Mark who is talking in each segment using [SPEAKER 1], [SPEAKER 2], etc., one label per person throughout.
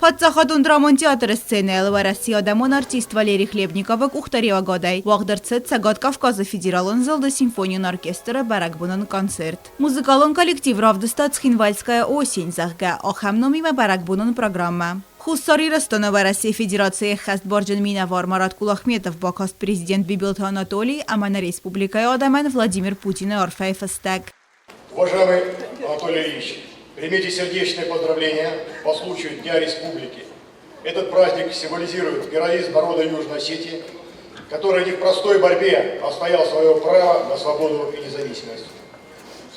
[SPEAKER 1] Паддзахадон драмон театры сценӕйыл Уӕрӕсейы адӕмон артист Валерий Хлебниковы къухдариуӕгадӕй уагъд ӕрцыд Цӕгат Кавказы федералон зылды симфонион оркестры бӕрӕгбонон концерт. Музыкалон коллектив равдыста «Цхинвальская осень», зӕгъгӕ, ахӕм номимӕ бӕрӕгбонон программӕ. Хуссар Ирыстоны Уӕрӕсейы Федерацийы ӕххӕстбарджын минӕвар Марат Кулахметов бакаст президент Бибилты Анатолий ӕмӕ нӕ республикӕйы адӕмӕн Владимир Путины арфӕйы фыстӕг.
[SPEAKER 2] Уважаемый Анатолий Ильич, примите сердечное поздравление по случаю Дня Республики. Этот праздник символизирует героизм народа Южной Осетии, который не в простой борьбе отстоял свое право на свободу и независимость.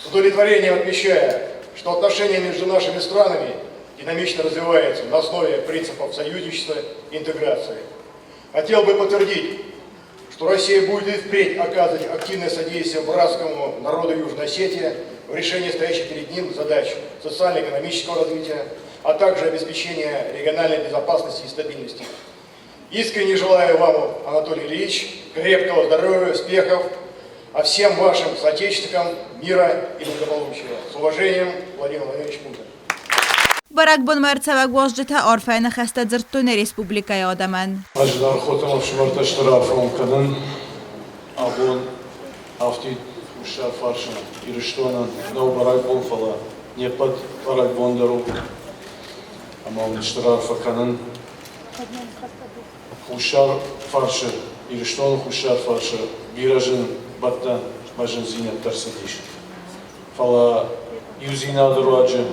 [SPEAKER 2] С удовлетворением отмечая, что отношения между нашими странами динамично развиваются на основе принципов союзничества и интеграции. Хотел бы подтвердить, что Россия будет и впредь оказывать активное содействие братскому народу Южной Осетии в решении стоящих перед ним задач социально-экономического развития, а также обеспечения региональной безопасности и стабильности. Искренне желаю вам, Анатолий Ильич, крепкого здоровья, успехов, а всем вашим соотечественникам мира и благополучия. С уважением, Владимир Владимирович Путин.
[SPEAKER 1] Бӕрӕгбонмӕ ӕрцӕуӕг уазджытӕ арфӕйы ныхӕстӕ дзырдтой нӕ республикӕйы адӕмӕн.
[SPEAKER 3] Ӕз зынаргъ ӕфсымӕртӕ стыр арфӕ уын кӕнын абон афтид Хуссар Фарсы Ирыстонӕн нӕу бӕрӕгбон, фӕлӕ не ппӕт бӕрӕгбон дӕр у. Ӕмӕ уын стыр арфӕ кӕнын Хуссар Фарсы, Ирыстоны Хуссар Фарсы бирӕ зын бӕттӕ мӕ зындзинӕдтӕ ӕрцыдис. Фӕлӕ иудзинады руаджы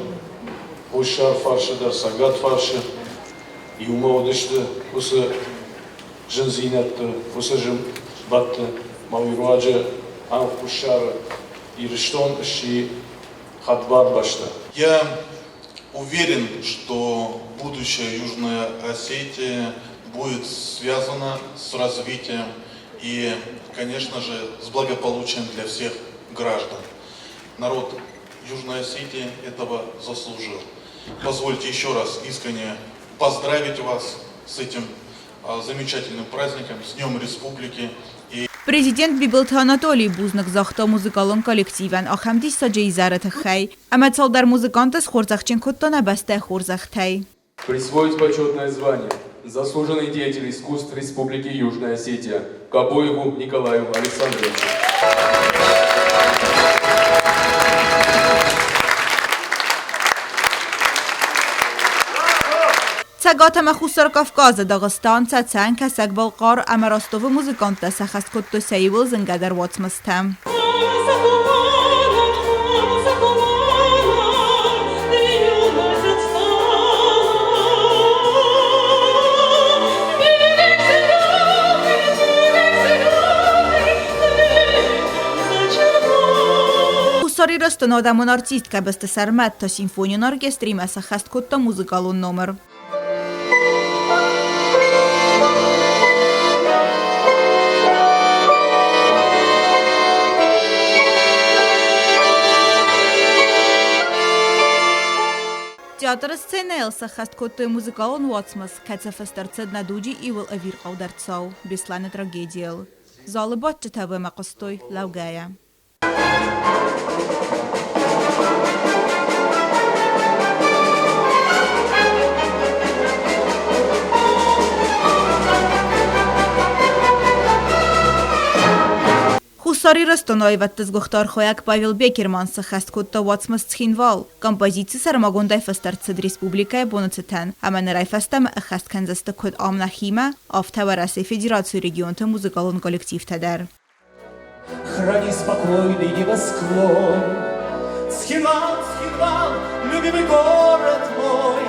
[SPEAKER 3] Хуссар Фарсы дӕр, Цӕгат Фарсы иумӕ уыдысты уыцы зындзинӕдты, уыцы зын бӕтты мӕ уый руаджы ам Хуссары Ирыстон сси хӕдбар бӕстӕ.
[SPEAKER 4] Я уверен, что будущее Южной Осетии будет связано с развитием и, конечно же, с благополучием для всех граждан. Народ Южной Осетии этого заслужил. Позвольте еще раз искренне поздравить вас с этим замечательным праздником, с Днем Республики. И
[SPEAKER 1] Президент Бибылты Анатолий бузныг загъта музыкалон коллективӕн ахӕм диссаджы изӕры тыххӕй, ӕмӕ цалдӕр музыканты схорзӕхджын кодта нӕ бӕстӕ хорзӕхтӕй.
[SPEAKER 5] Присвоить почетное звание заслуженный деятель искусств Республики Южная Осетия Кабоеву Николаю Александровичу.
[SPEAKER 1] Цӕгат ӕмӕ Хуссар Кавказы, Дагъыстан, Цӕцӕн, Кӕсӕг-Балхъар ӕмӕ Ростовы музыканттӕ сӕххӕст кодтой сӕ иууыл зынгӕдӕр уацмыстӕ. Хуссар Ирыстоны адӕмон артисткӕ Бесты Сӕрмӕт та симфонион оркестримӕ сӕххӕст кодта музыкалон номер. Театры сценӕйыл сӕххӕст кодтой музыкалон уацмыс, кӕцы фыст ӕрцыд нӕ дуджы иууыл ӕвирхъаудӕр цау, Беслӕны трагедийыл. Залы бадджытӕ уымӕ хъуыстой лӕугӕйӕ. Хуссар Ирыстоны аивӕдты сгуыхт архайӕг Павел Бекерман сӕххӕст кодта уацмыс Цхинвал. Композици сӕрмагондӕй фыст ӕрцыд республикӕйы боны цытӕн ӕмӕ нырӕй фӕстӕмӕ ӕххӕст кӕндзысты куыд ам нӕхимӕ, афтӕ Уӕрӕсейы Федерацийы регионты музыкалон коллективтӕ дӕр.
[SPEAKER 6] Храни спокойный небосклон. Цхинвал, Цхинвал, любимый город мой,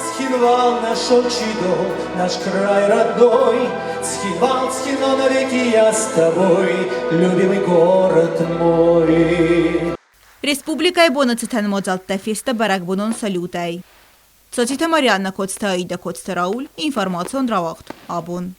[SPEAKER 6] Цхинвал наш отчий дом, наш край родной. Цхинвал, Цхинвал, навеки я с тобой, любимый город мой.
[SPEAKER 1] Республикӕйы боны цытӕн мадзӕлттӕ фесты бӕрӕгбонон салютӕй. Цоциты Марианна, Коцты Аидӕ, Коцты Рауль, информацион рауагъд. Абон.